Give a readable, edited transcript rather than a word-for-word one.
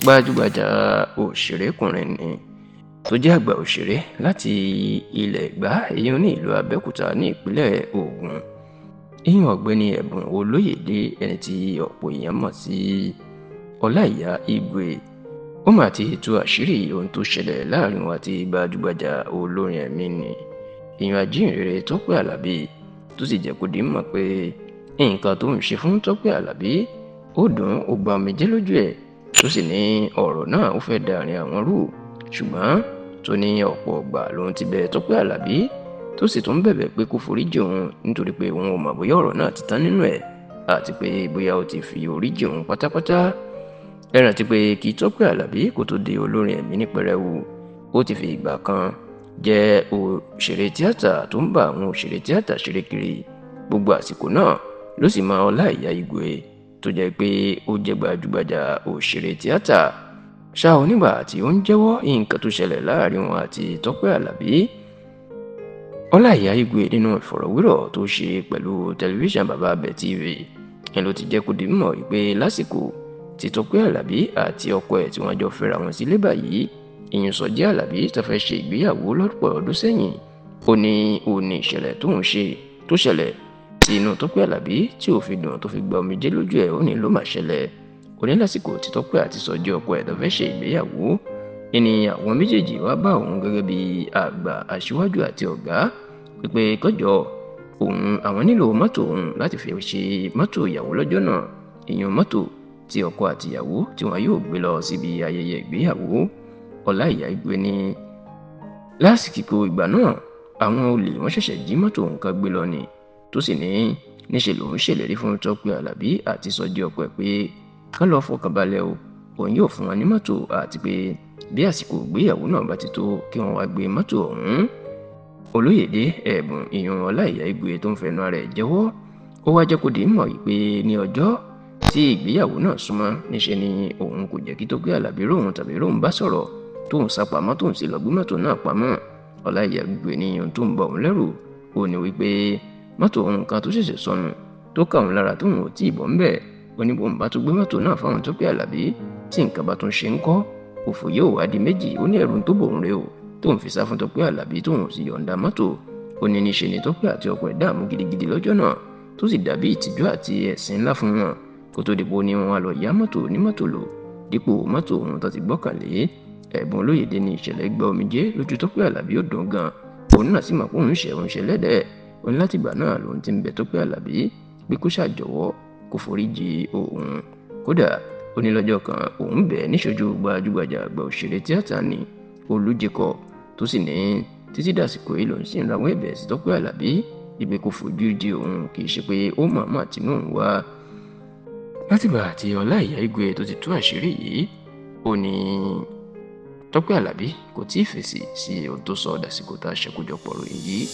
Gbajúgbajà òṣèrékùnrin ni tó jẹ́ àgbà òṣèré láti ilẹ̀ Ẹ̀gbá, èyí ní ìlú Abẹ́òkúta ní ìpínlẹ̀ Ògùn. Ìyẹn ọ̀gbẹ́ni Ẹ̀bùn Olóyèdé, ẹni tí ọ̀pọ̀ èèyàn mọ̀ sí Ọláìyá Igwe, ó mà ti tú àṣírí ohun tó ṣẹlẹ̀ láàrin òun àti gbajúgbajà olórin ẹ̀mí ni, ìyẹn ajíhìnrere Tọ́pẹ́ Àlàbí, tó sì jẹ́ kó di mọ̀ pé nǹkan tó ń ṣe fún Tọ́pẹ́ Àlàbí ó dùn, ó gba omijé lójú ẹ̀, tó sì ní ọ̀rọ̀ náà ó fẹ́ dàrin àwọn rú, ṣùgbọ́n tó ní ọ̀pọ̀ ọgbà lòun ti bẹ Tọ́pẹ́ Àlàbí, tó sì tún bẹ̀bẹ̀ pé kó foríjì òun, nítorí pé òun ò mọ̀ bóyá ọ̀rọ̀ náà ti tán nínú ẹ̀ àti pé bóyá ó ti fi oríjì òun pátápátá. Ẹ rántí pé kí Tọ́pẹ́ Àlàbí kó tó di olórin ẹ̀mí ní pẹrẹwu, ó ti fi ìgbà kan jẹ́ òṣèré tíátà tó ń bá àwọn òṣèré tíátà ṣeré kiri. Gbogbo àsìkò náà ló sì mọ Ọláìyá Igwe, tó jẹ́ pé ó jẹ́ gbajúgbajà òṣèré tíátà. Ṣá o, nígbà tí ó ń jẹ́wọ́ nǹkan tó ṣẹlẹ̀ láàrin wọn àti Tọ́pẹ́ Àlàbí, Ọláìyá Igwe nínú ìfọ̀rọ̀wérọ̀ tó ṣe pẹ̀lú tẹlifíṣàn Bàbá Abẹ TV ẹ̀ ló ti jẹ́ kó di mímọ̀ pé lásìkò tí Tọ́pẹ́ Àlàbí àti ọkọ ẹ̀ tí wọ́n jọ fẹ́ra wọn sílé báyìí, ìyẹn Sọjí Àlàbí, tó fẹ́ ṣe ìgbéyàwó lọ́pọ̀ ọdún sẹ́yìn, ó ní ìṣẹ̀lẹ̀ tó ń ṣe tó ṣẹlẹ̀ tí inú Tọ́pẹ́ Àlàbí tí ò fi dùn tó fi gba omijé lójú ẹ̀, ó ní ló mà ṣẹlẹ̀. Ó ní lásìkò tí Tọ́pẹ́ àti Sọjí ọkọ ẹ̀ tó fẹ́ ṣe ìgbéyàwó, ní àwọn méjèèjì wá bá òun gẹ́gẹ́ bí àgbà aṣíwájú àti ọ̀gá pípé kọjọ òun, àwọn nílò mọ́tò òun láti fi ṣe mọ́tò ìyàwó lọ́jọ́ náà, ìyẹn mọ́tò tí ọkọ àti ìyàwó tí wọn yóò gbé lọ síbi ayẹyẹ ìgbéyàwó. Ọláìyá Igwe ní lásìkò ìgbà náà àwọn olè wọ́n ṣẹ̀ṣẹ̀ jí mọ́tò òun kan gbé lọ ni, tó sì ní níṣe lòun ṣèlérí fún Tọ́pẹ́ Àlàbí àti Sọjí ọkọ ẹ̀ pé kán lọ fọkàn balẹ̀ o, òun yóò fún wọn ní mọ́tò, àti pé bí àsìkò ìgbéyàwó náà bá ti tó kí wọ́n wá gbé mọ́tò ọ̀hún. Olóyèdé Ẹ̀bùn, ìyẹn Ọláìyá Igwe tó ń fẹnu ara ẹ̀ jẹ́wọ́, ó wá jẹ́ kó di mọ̀ pé ní ọjọ́ tí ìgbéyàwó náà súnmọ́, níṣe ni òun kò jẹ́ kí Tọ́pẹ́ Àlàbí róun tàbí róun bá sọ̀rọ̀, tóun sá pamọ́, tóun sì lọ gbé mọ́tò náà pamọ́. Ọláìyá Igwe ní ohun tó ń bọ̀ òun lẹ́rù ó ní wípé mọ́tò òun kan tó ṣẹ̀ṣẹ̀ sọnù tó kà òun lára tóun ò tí ì bọ́ ń bẹ̀, ó ní bóun bá tún gbé mọ́tò náà fáwọn Tọ́pẹ́ Àlàbí tí nǹkan bá tún ṣe ń kọ́, òfò yóò wá di méjì. Ó ní ẹ̀rù tó bòun rè o, tóun fi sá fún Tọ́pẹ́ Àlàbí tóun sì yọ̀ǹda mọ́tò. Ó ní níṣe ni Tọ́pẹ́ àti ọkọ ẹ̀ dààmú gidigidi lọ́jọ́ náà, tó sì dàbí ìtìjú àti ẹ̀sín ńlá fún wọn, kó tó dìbò ni wọn lọ yá mọ́tò ní mọ́tò lò dípò mọ́tò òun tó ti gbọ́kànlé. Ẹ̀bùn Olóyèdé ní ìṣẹ̀lẹ̀ gba omijé lójú Tọ́pẹ́ Àlàbí ó dùn gan, òun náà sì mọ̀ pé òun ṣẹ̀ òun ṣe lẹ́dẹ̀ẹ́. Òun látìgbà náà lòun ti ń bẹ Tọ́pẹ́ Àlàbí pé kó ṣàjọ̀wọ́ kó foríjì òun. Kódà ó ní lọ́jọ́ kan òun bẹ̀ níṣojú gbajúgbajà àgbà òṣèré tíátà ní Olújikọ, tó sì ní títí dàsìkò yìí lòun sì ń rawọ́ ẹ̀bẹ̀ sí Tọ́pẹ́ Àlàbí ibi kò fojú di òun, kì í ṣe pé ó mọ̀ọ́mọ̀ tínú òun wá. Látìgbà tí Ọláìyá Igwe tó ti tú àṣírí yìí, ó ní Tọ́pẹ́ Àlàbí kò tí ì fèsì sí ohun tó sọ dàsìkò tá a ṣàkójọpọ̀ ròyìn yìí.